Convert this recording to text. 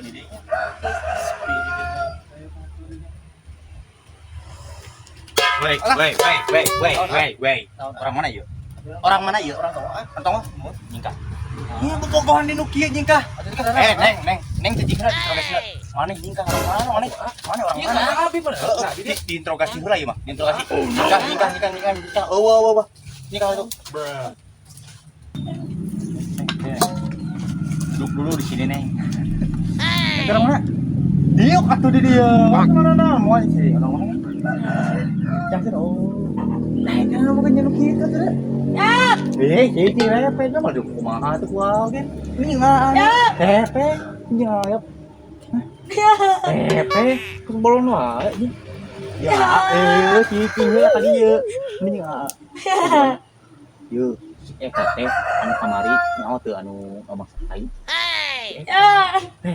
Ka dieu nya. Sepi di dieu. Wait, wait, wait, wait, wait, wait, wait. Orang mana yuk? Orang mana yuk? Orang tua ah. Orang tonggoh? Nyingkah. Iya, bobogohan di nu kieu nyingkah. Eh, neng, neng, neng teh jingkah diinterogasi. Mana nyingkah orang mana? Mana? Mana orang mana? Abi mana? Heeh, diinterogasi heula ieu mah, diinterogasi. Nyingkah, nyingkah, nyingkah, nyingkah, nyingkah. Oh, wah, wah, wah. Nyingkah itu. Neng, duduk dulu di sini, Neng. Neng, orang mana? Diuk atuh di dia. Mana mana mau sih orang mana? Jangan oh. Nah, kan bukan nyeluk kitu tuh. Eh, jadi repe mah kumaha tuh kuah oge. Ini nggak Tepe, nyayap. Tepe, terus bolon wae. Ya, eh, cicing heula ka dieu. Ini nggak. Yeuh, si Eka teh anu kamari nyaho teu anu masak tai.